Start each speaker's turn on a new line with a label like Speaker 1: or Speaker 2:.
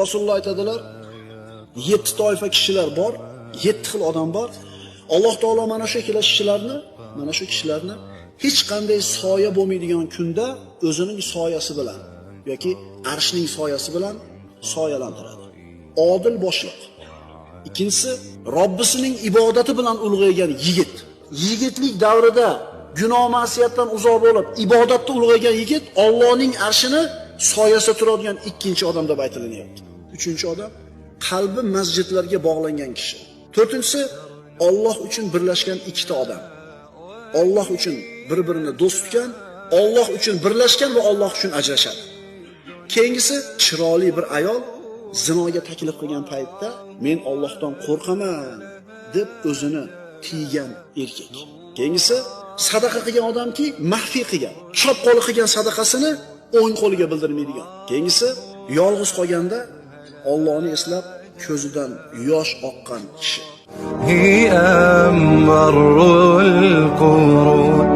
Speaker 1: Rasululloh aytadilar, 7 toifa kishilar bor, 7 xil odam bor. Alloh taolo mana shu kishilarni, mana shu kishilarni hech qanday soya bo'lmaydigan kunda o'zining soyasi bilan yoki arshning soyasi bilan soyalantiradi. Odil boshliq. Ikkinchisi, Robbisining ibodati bilan ulg'aygan yigit. Yigitlik davrida gunoh ma'siyatdan uzoq bo'lib, ibodatda ulg'aygan yigit Allohning arshini soyasida turadigan ikkinchi odam deb aytilyapti. Uchinchi odam qalbi masjidlarga bog'langan kishi. To'rtinchisi, Alloh uchun birlashgan ikkita odam. Alloh uchun bir-birini do'st tutgan, Alloh uchun birlashgan va Alloh uchun ajrashadi. Keyingisi, chiroyli bir ayol zinoga taklif qilgan paytda men Allohdan qo'rqaman deb o'zini tiygan erkak. Keyingisi, sadaqa qilgan odamki maxfiy qilgan, chop qo'li qilgan sadaqasini o'ng qo'liga bildirmaydigan. Keyingisi, yolg'iz qolganda Allohni eslab ko'zidan yosh oqqan kishi.
Speaker 2: هي أمر القرون.